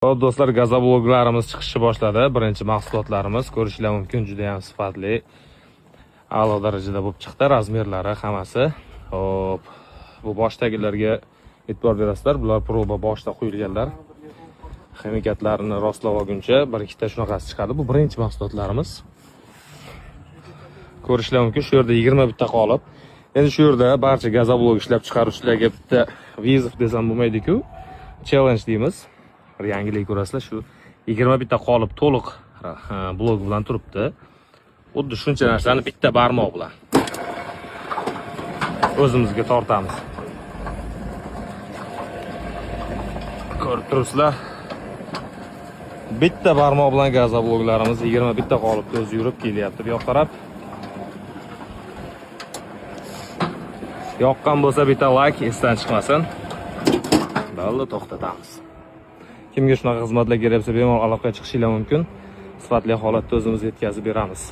Xo'p, do'stlar, gazobloklarimiz chiqishni boshladi. Birinchi mahsulotlarimiz ko'rishlar mumkin, juda ham sifatli, a'lo darajada bo'lib chiqdi, razmerlari hammasi. Xo'p, bu boshdagilarga e'tibor berasizlar, bular proba boshda quyilganlar. Ximikatlarini rostlab olguncha bir ikkita shunaqasi chiqadi. Bu birinchi mahsulotlarimiz. Ko'rishlar mumkin, shu yerda 20 bitta qolib. Endi shu yerda barcha gazoblok ishlab chiqaruvchilarga bitta vizov desam bo'lmaydi-ku, challenge deymiz. Bir yangilik ko'rasizlar, shu 20 bitta qolib to'liq blok bilan turibdi. Xuddi shuncha narsani bitta barmoq bilan o'zimizga tortamiz. Ko'rib turibsizlar. Bitta barmoq bilan gazobloklarimiz 20 bitta qolibdi, o'zi yurib kelyapti bu yoqqa qarab. Yoqqan bo'lsa bitta like esdan chiqmasin. Bo'ldi, to'xtatamiz. Kimga shunaqa xizmatlar kerak bo'lsa, bemalol aloqaga chiqishinglar mumkin. Sifatli holatda o'zimiz yetkazib beramiz.